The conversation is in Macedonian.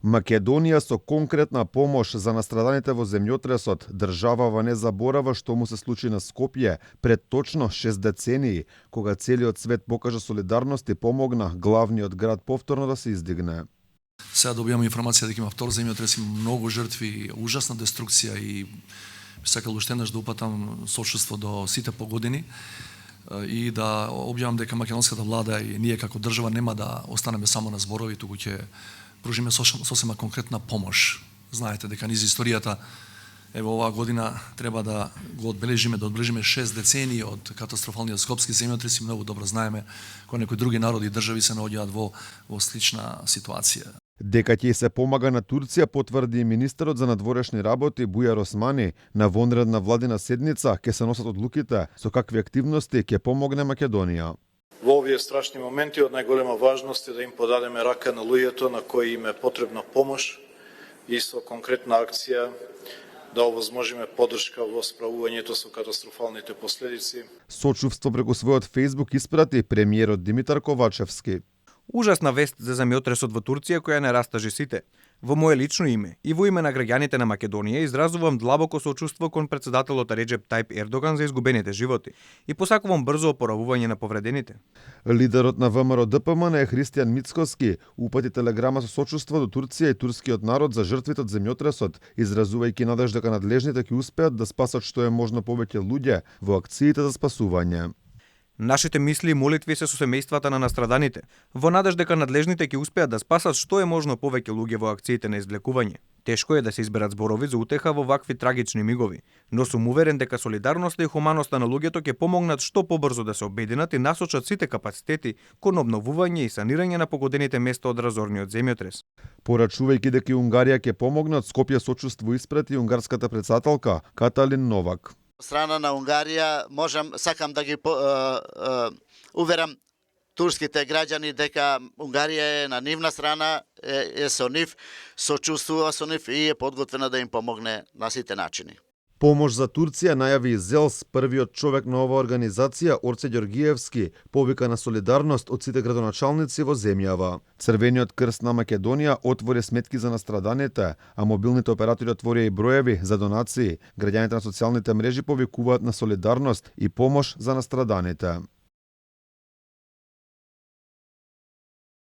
Македонија со конкретна помош за настраданите во земјотресот, државава не заборава што му се случи на Скопје пред точно 6 децении, кога целиот свет покажа солидарност и помогна главниот град повторно да се издигне. Сега добиваме информација дека има втор земјотрес, има многу жртви, ужасна деструкција и сакал уште еднаш да упатам сочувство до сите погодени и да објавам дека македонската влада и ние како држава нема да останеме само на зборови, туку ќе пружиме сосема конкретна помош. Знаете дека низ историјата ево оваа година треба да го одбележиме 6 децении од катастрофалниот скопски земјотрес и многу добро знаеме кои некои други народи и држави се наоѓаат во слична ситуација. Дека ќе се помага на Турција, потврди и министерот за надворешни работи Бујар Османи. На вонредна владина седница ќе се носат одлуките со какви активности ќе помогне Македонија. Во овие страшни моменти од најголема важност е да им подадеме рака на луѓето на кои им е потребна помош и со конкретна акција да овозможиме поддршка во справувањето со катастрофалните последици. Сочувство преку својот Facebook испрати премиерот Димитар Ковачевски. Ужасна вест за земјотресот во Турција која не растажи сите. Во моје лично име и во име на граѓаните на Македонија изразувам длабоко сочувство кон председателот Реџеп Тајп Ердоган за изгубените животи и посакувам брзо опоравување на повредените. Лидерот на ВМРО ДПМН е Христијан Мицкоски упати телеграма со сочувство до Турција и турскиот народ за жртвите од земјотресот, изразувајќи надеж дека надлежните ќе успеат да спасат што е можно повеќе луѓе во акциите за спасување. Нашите мисли и молитви се со семејствата на настраданите, во надеж дека надлежните ќе успеат да спасат што е можно повеќе луѓе во акциите на излекување. Тешко е да се изберат зборови за утеха во вакви трагични мигови, но сум уверен дека солидарноста и хуманоста на луѓето ќе помогнат што побрзо да се обединат и насочат сите капацитети кон обновување и санирање на погодените места од разорниот земјотрес. Порачувајќи дека и Унгарија ќе помогнат, Скопје сочувство испрати унгарската претседателка Каталин Новак. Страна на Унгарија сакам да ги уверам турските граѓани дека Унгарија е на нивна страна, е со нив, сочувствува со нив и е подготвена да им помогне на сите начини. Помош за Турција најави и Зелс, првиот човек на оваа организација, Орце Ѓоргиевски, повика на солидарност од сите градоначалници во земјава. Црвениот крст на Македонија отвори сметки за настраданите, а мобилните оператори отворија и броеви за донации. Граѓаните на социјалните мрежи повикуваат на солидарност и помош за настраданите.